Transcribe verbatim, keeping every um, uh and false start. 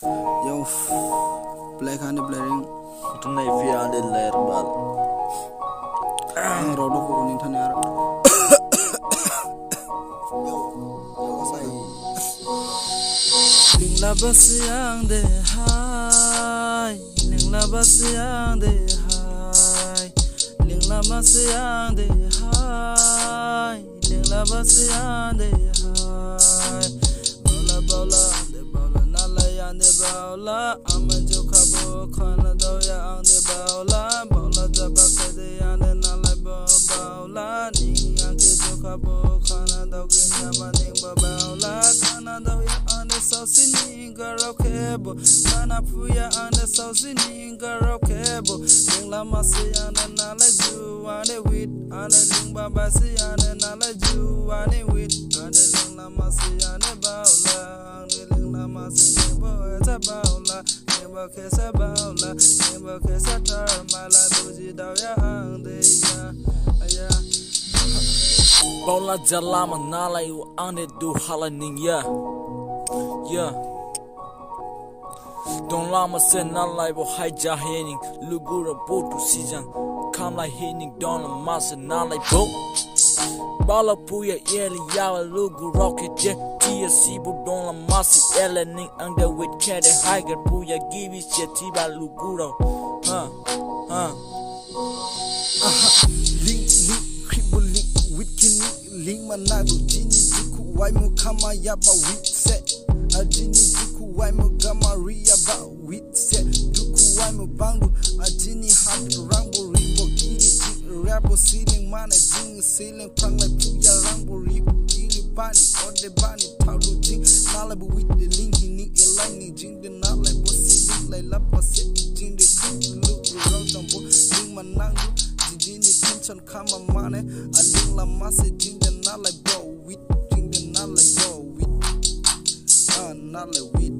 Yo, play khani blaring. Tunai fi ande ler bal. Ang rodo ko ning thani ar. Yo, yo, sai. Lingla basi ang de hai, lingla basi ang de hai, lingla basi ang de hai, lingla basi ang de hai. Baola, baola, ang de baola, nalai ang de baola, ama jokha bo khana daoya ang de baola, baola jaba kede ang de nalai bo baola, ning ang khe jokha bo khana daoge nyama ning bo baola, khana daoya ang de saosi ning garao khebo, khana phuya ang de saosi ning garao khebo, ning lama se ang de nalai ju ang de wit, ang de ling baba se ang de nalai ju ang de wit, ang de ling lama se ang de baola, ang de ling lama se ning bo eta baola, ning bo khesa baola, ning bo khesa thar mala buji daoya ang de ya, ya. Baola jalama nalai u ang de du hala ning ya. Ya. Dong lama se nalai bo hai jahe ning lugura bo tu sijang. Kam lai he ning dong lama se nalai bo. Baola phuya eli yawa lugura ke je. Tia si bu dong lama se ele ning ang de wit kede hai ger phuya gibi se tiba lugura. Ha, ha. Aha, ling, ling, kribu ling, wit kini, ling manadu, jini juku waimu kama yaba wit se. A jini juku waimu gama ri yaba wit se. Juku waimu bangdu, a jini hat rangbo ribo kiri jik rabo siling mana jing siling pranglai phuya rangbo ribo kiri bani, ode bani, thaulu jing, nalai bo wit de ling hini elai ni jing de nalai bo siling lai lapa se jing de kulu rau tambo ling manangdu, jing jini tension kama mane, a ling lama se jing de nalai bo wit, jing de nalai bo wit, a nalai wit,